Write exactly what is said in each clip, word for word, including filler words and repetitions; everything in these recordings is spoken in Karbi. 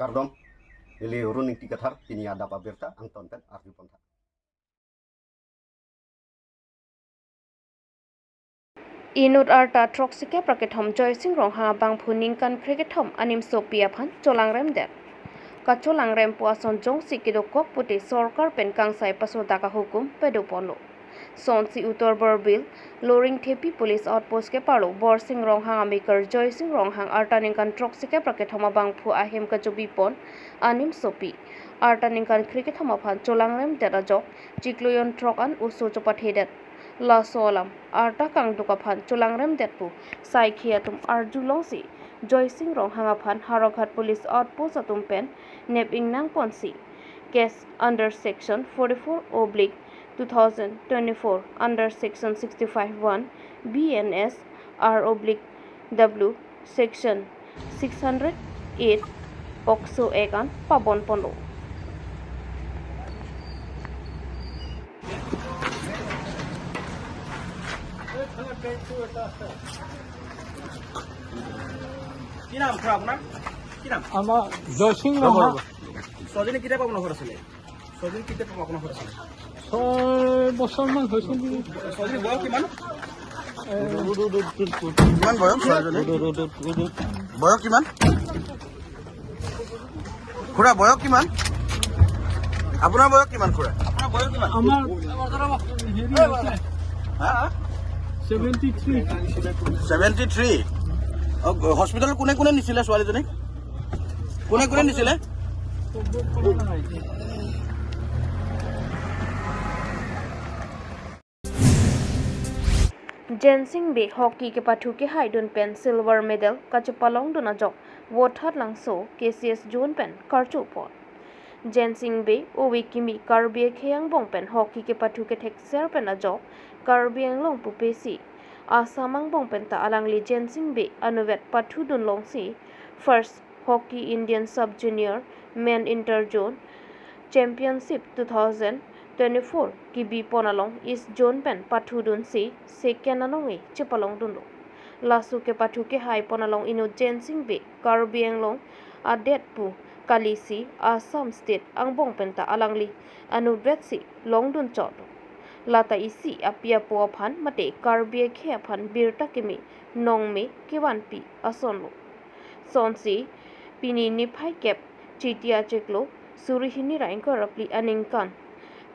Kardom, ili Arun Ingti Kathar, pini adap abirta angton pen arju pontha. Inut arta throksi kep ra kethom Joysing Ronghang abangphu ningkan krekethom animsopi aphan cholangremdet. Kacholangrempo ason jongsi kedokok pute sorkar pen kangsai pasodak ahukum padoponlo. Sonsi Uttar Borbil, Loringthepi Police Outpost keparlo Borsing Ronghang ameker Joysing Ronghang arta ningkan throksi kep ra kethom abangphu ahem kachobipon animsopi arta ningkan krekethom aphan cholangremdet ajok chiklo jon throk an oso chopathedet. Laso alam arta kangduk aphan cholangremdet pu saikhi atum arjulongsi Joysing Ronghang aphan Howraghat Police Outpost atum pen nep ingnangponsi case under section forty-four oblique two thousand twenty-four under section sixty-five one B N S R oblique W section six hundred eight POCSO Act an pabonponlo. কি নাম খুৰা আপোনাৰ? কি নাম? আমাৰ জয়সিং ৰংহা। ছোৱালীজনী কেতিয়া পৰা আপোনাৰ ঘৰত আছিলে? ছোৱালীজনী কেতিয়া পৰা আপোনাৰ ঘৰত আছিলে? ছয় বছৰমান হৈছে নেকি? ছোৱালীজনীৰ বয়স কিমান? এ, কিমান বয়স ছোৱালীজনী? বয়স কিমান? খুৰা, বয়স কিমান? আপোনাৰ বয়স কিমান, খুৰা? আপোনাৰ বয়স কিমান? আমাৰ হেৰি হৈছে, হা? Seventy three. Seventy three. অ, হস্পিটেলত কোনে কোনে নিছিলে ছোৱালীজনীক? কোনে কোনে নিছিলে? Jensing Bey hockey kepathu kehaidun pen silver medal kachepalongdun ajok Vothatlangso K C S zone pen karchupon. Jensing Bey ove kimi Karbi akhei angbong pen hockey kepathu kethekser pen ajok Karbi Anglong pupesi Assam angbong pen ta alangli Jensing Bey anuvet pathudunlongsi first Hockey Indian Sub Junior Men Inter Zone Championship two thousand twenty-four kebipon along East Zone pen pathudunsi second anong-e chepalongdunlo. Laso kepathu kehaipon along inut Jensing Bey Karbi Anglong adet pu kalisi Assam State angbong pen ta alangli anuvetsi longdun chotlo. Lata isi api apo aphan mate Karbi akhei aphan birta keme nongme kevanpi asonlo. Sonsi pini niphai kep Chiti achiklo suri hini ra ingkoi ra phli aningkan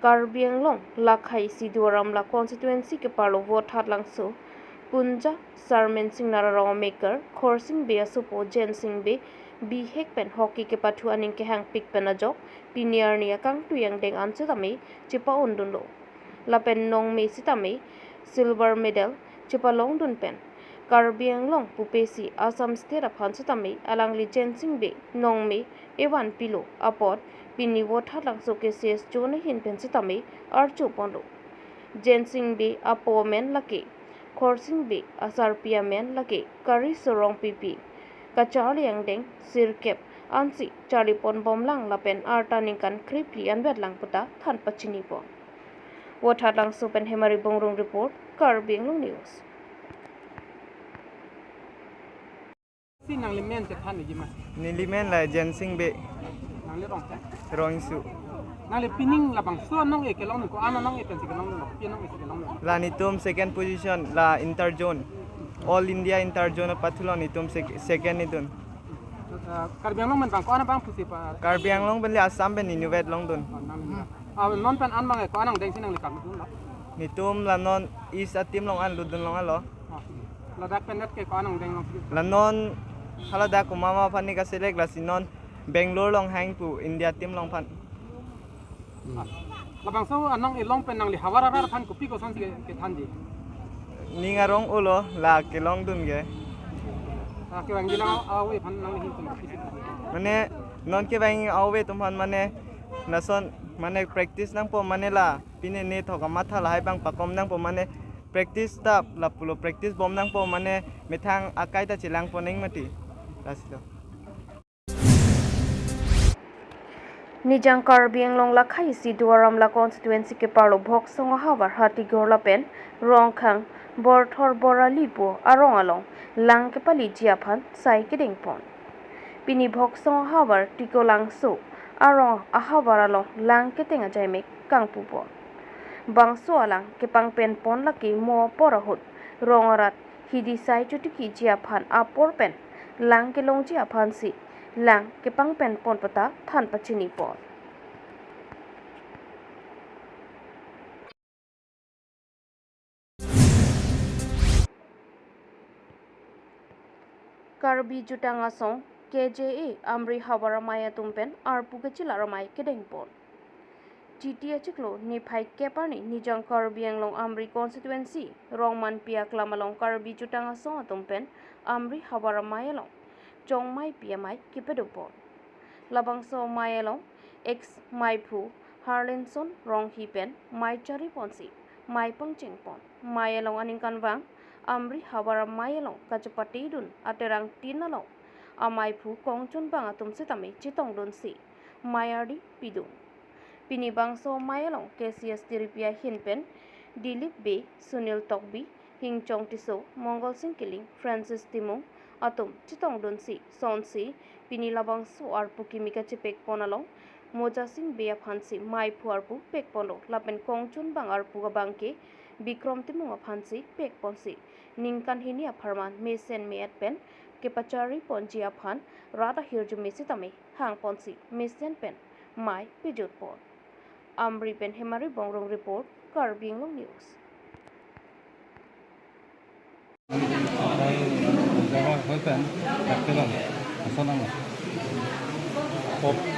Karbi Anglong Lakha isi Duar Amla constituency keparlo Vothatlangso Punja Sarmen Singnar arong ameker Khorsing Bey asopo Jensing Bey bihek pen hockey kepathu aning kehangpik pen ajok pini arni akangtui angdeng an sitame chepa-ondunlo. Lapen nongme sitame silver medal chepalongdun pen Karbi Anglong pupesi Assam State aphan sitame alangli Jensing Bey nongme evanpilo apot pini Vothatlangso K C S zone ahin pen sitame archuponlo. Jensing Bey apo amen lake Khorsing Bey, asarpi amen lake Kariso Rongpipi. Kacharli angdeng sirkep ansi charliponbomlang lapen arta ningkan krephli anvetlang puta than pachinipon. Vothatlangso pen Hemari Bongrung report, Karbi Anglong News. Si nangli men chethan niji ma? Neli men la Jensing Bey. Nangli rong chet? Rong Ingsu. Nangli pining labangso anong-e kelongdun, ko-an anong-e pensi kelongdun, pi anong-e si kelongdun? La netum second position la Inter Zone. All India Inter Zone apathulong netum sec-, second nidun. Eh, Karbi Anglong men bang ko-an abang pusi pa? Karbi Anglong pen le Assam pen inutvet longdun. Oh, nangli. Ah, non pen an bang ko-an angdengsi nangli karlutdunlo? Netum la non East a-team along an lutdunlong alo. Ah. Ladak pen det ke ko-an angdeng long? La non haladak komat ma aphan ne kaselect, lasi non Bangalore along hang pu India team along aphan. Ah. Labangso anong-e long pen nangli havar arat aphan kopi kosonsi ke, kethanji? Ning arong-olo la kelongdun ke. Ah, kevangji lang a-ove aphan nangli hin pen kopisi? Mane non kevang a-ove atum aphan mane lason mane practice nangpo mane la pine ne thok amatha lahai abang pakom nangpo mane practice ta lapulo practice bom nangpo mane methang akai ta chelangpo neng mati. Lasilo. Nijang Karbi Anglong Lakha isi Duar Amla constituency keparlo Bhoksong ahavar Hatigor lapen Rongkhang Borthor Borali pu arong along lang kepaliji aphan sai kedengpon. Pini Bhoksong ahavar Tikolangso arong ahavar along lang keteng ajaimek kangpupon. Bangso alang kepangpen pon lake mo apor ahut rong arat hidi sai chotiki ji aphan apor pen lang kelongji aphansi lang kepangpen pon pata than pachini pon. Karbi Jutang Asong, K J A, Amri havar amei atum pen arpu kechila ramai kedengpon. Chiti achiklo niphai kep arni Nijang Karbi Anglong Amri constituency, Rongmanpi aklam along Karbi Jutang Asong atum pen Amri havar amei along Chongmeipi amei kepadopon. Labangso amei along ex meiphu Harlinson Ronghi pen mei chariponsi mei pangchengpon. Mei along aningkanvang Amri havar amei along kachepatedun aterang tin along ameiphu kongchunbang atum sitame chetongdunsi mei ardi pidun. Pini bangso amei along K C S Tiripi ahin pen Dilip Bey, Sunil Tokbi, Hingchong Tisso, Mongol Sing Killing, Francis Timung atum chetongdunsi sonsi pini labangso arpu kimi kachepekpon along Moja Sing Bey aphansi meiphu arpu pekponlo lapen kongchunbang arpu abangke Bikrom Timung aphansi pekponsi ningkan hini apharman mesen me-et pen kepachariponji aphan rat ahirjume sitame hangponsi mesen pen mei pejutpon. Amri pen Hemari Bongrung report, Karbi Anglong News.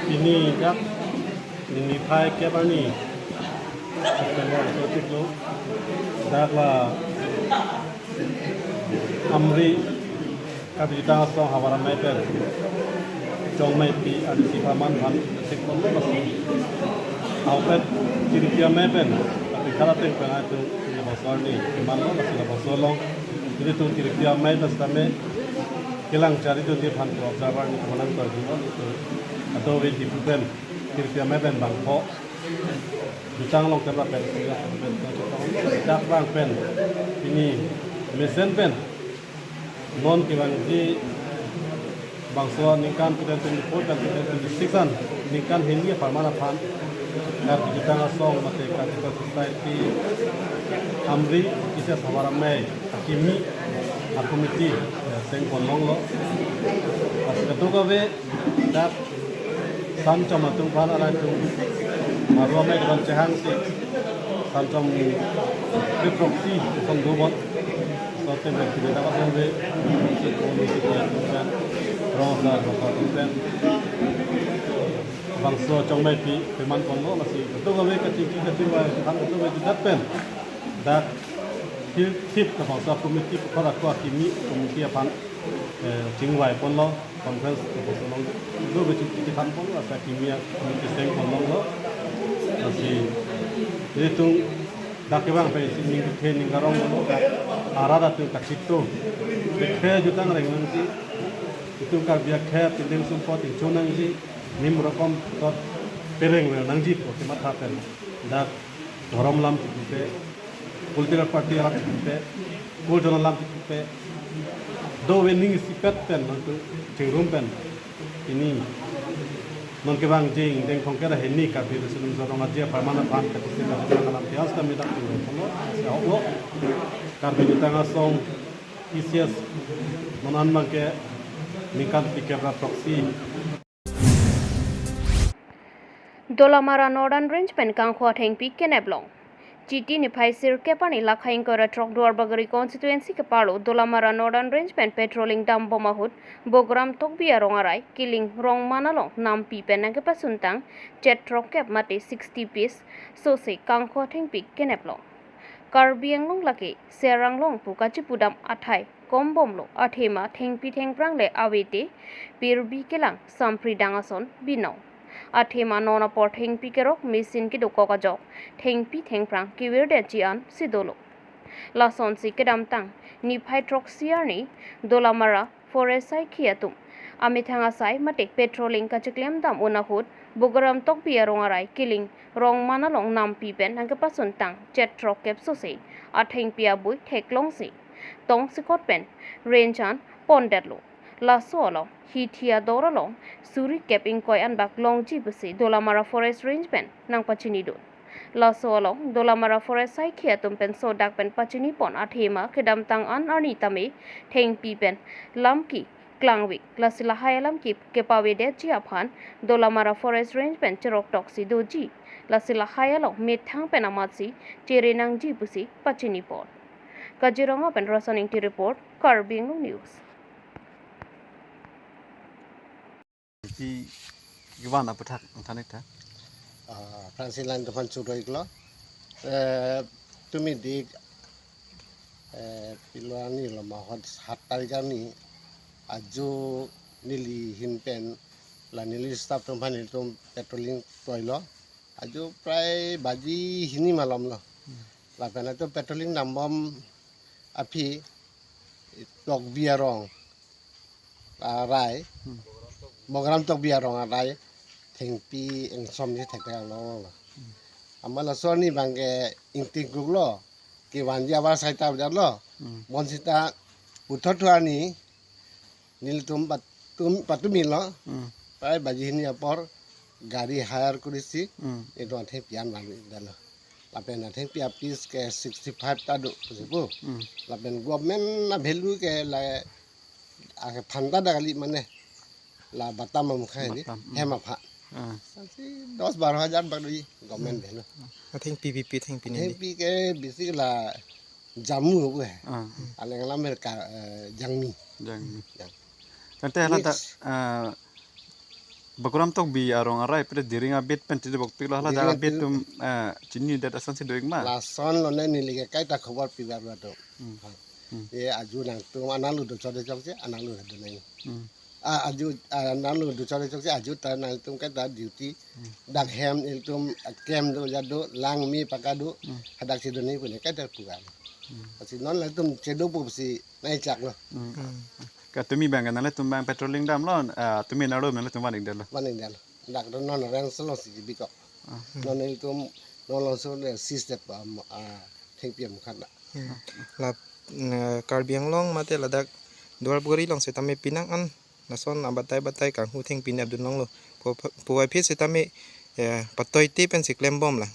Pini dak niphai kep arni September so chiklo dak la Amri Karbi Jutang Asong havar amei pen Chongmeipi adisi apharman aphan chekponlo lasi. Ahokpet Tiripi amei pen, tapi kala teng pen atum pini labangso arni kemanlo lasi labangso along. Ilitum Tiripi amei pen sitame kelang charidunji aphan pu observer ni kemanang tor dun lo ilitum. Ado ave Diphu pen Tiripi amei pen bangpho Jutang along kepra pen dak bang pen pini mesen pen non kevangji bangso ningkan two thousand twenty-four pen two thousand twenty-six an ningkan hini apharman aphan Karbi Jutang Asong mate Karbi Society Amri K C S havar amei akimi a-committee, eh, sengpon longlo. Pas kadokave dak Sanchom atum aphan alangtum maru amei kevan chehangsi Sanchom ke proxy ason dobom. So te me kini dapat yang de si koni si koni atum pen rong asar rong asar atum pen bangso Chongmeipi pemanponlo lasi kadokave kachingki kachingvai aphan kadokave judat pen dak thirteenth labangso committee puthot ako akimi committee aphan, eh, chingvaiponlo conference labangso along do besi chithan ponlo lasi akimi a-committee sengpon longlo. Lasi ilitum dak kevang pen isi ning kethe ning karong lo dak arat atum kachito. Kethe jutang reng nangji, itum Karbi akhei pindeng sumpot ingchon nangji, nim rokom tot pereng vel nangji pu kematha pen dak dhorom alam chipupe, political party alam chipupe, kol jon alam chipupe, do ave ning isipet pen nangtum chingrum pen pini non kevangji ingdeng thomkep ra hini Karbi Riso Nimso Rong Aje apharman aphan kachisi kachisi alam tias kami dak tinggal kono si ahok lo. Karbi Jutang Asong K C S non an abangke ningkan phlikep ra throksi. Dolamara Northern Range pen Kangkho athengpi kenep long. Chiti niphai sirkep arni Lakhai ingkoi ra throk Duarbagori constituency keparlo Dolamara Northern Range pen patrolling dambom ahut Bogram Tokbi arong arai Kiling Rongman along nampi pen nangkepasuntang chet throkkep mate sixty piece sose kangkho athengpi kenep long. Karbi Anglong lake Serang long pu kachipudam athai kombomlo, athema thengpi thengphrang le avete pirbi kelang sampri dang ason binong. Athema non apor thengpi kerok machine kedokok ajok thengpi thengphrang kevirdetji ansi dolo. Lasonsi kedamtang niphai throksi arni Dolamara forest saikhi atum amethang asai mate patrolling kachiklem dam un ahut Bogram Tokbi arong arai Kiling Rongman along nampi pen nangkepasuntang chet throkkep sose athengpi abui theklongsi tongsekot pen range an pondetlo. Laso along hithi ador along suri kep ingkoi anbak longji pusi Dolamara Forest Range pen nangpachinidun. Laso along Dolamara Forest saikhi atum pen sodak pen pachinipon athema kedamtang an arni tame thengpi pen lamki klangvik, lasi lahai alamki kepavedetji aphan Dolamara Forest Range pen cheroktoksi doji, lasi lahai along methang pen amatsi chere nangji pusi pachinipon. Kaziranga pen Rasan Ingti report, Karbi Anglong News. Pi kivan aputhak thanik tha. Ah, Francis Line tuhan sudo iklo. Eh, tumi dik, eh, pilo arni lo mahot hat tarik arni ajo neli hin pen la neli staff tumphan itum patrolling toilo. Ajo prai baji hini malom lo. Lapen atum patrolling dambom aphi Tokbi arong arai, Bogram Tokbi arong arai thengpi ingsom si thekthek along lo. Amat laso arni bangke ingting kruk lo, kevanji abar saita bidar lo. Bonsita puthot thu arni nelitum patum, patumi lo. Prai baji hini apor gari hire kurisi, itum athengpi an vanvedetlo. Lapen athengpi a-piece ke sixty five ta do pusi pu. Lapen government a-value ke la akephanta dak kali mane la batam amukha ni, hem apha. Asi dos baro hajar bak do government value. Athengpi, pi pi thengpi ni? Thengpi ke bisi la jamu pu he. Aleng alam ka, eh, jangmi. Jangmi. Tangte hala ta, eh, Bogram Tokbi arong arai pada Diring abit pen tidi bok pik lo, hala Diring jaga abit abit tum, eh, chinidet ason si doing ma? Lason lo ne neli ke kaita khobor pibar ba do. Ye ajo nangtum analo do chode chokche, analo do nang. Ah, ajo, ah, analo do chode chokche, ajo ta nangtum kaita duty. Dak hem ilitum, ah, camp do jadu, langme paka do, hadak si do ni pune kaita pugan. Asi non latum chedo pusi nai chak lo. Ka tumi bang, nanglitum bang patrolling damlo, ah, tumi naro nanglitum vanvedetlo. Vanvedetlo. Dak do non rang selo si bikok. Non ilitum non lo so le system, ah, thengpi amukha na. La, eh, Karbi Anglong mate ladak Duarbagori along setame penang an lason abatai batai kanghu thengpi ni adun longlo. Pu, pu, puvoiphit setame, eh, patoite pensi klembom la.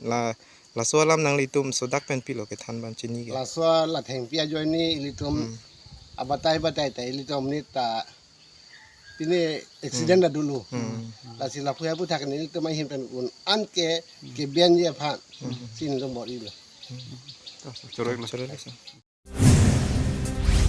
La, laso alam nanglitum sodak pen pilo kethan ban chini ke? Laso la thengpi ajoine ilitum abatai batai ta ilitum ni ta pine accident ta dolo. Lasi lapu aputhak nelitum ahin pen un-an ke kebianji aphan si nelitum bor-ilo. Choroi lo. Choroi lo, sir.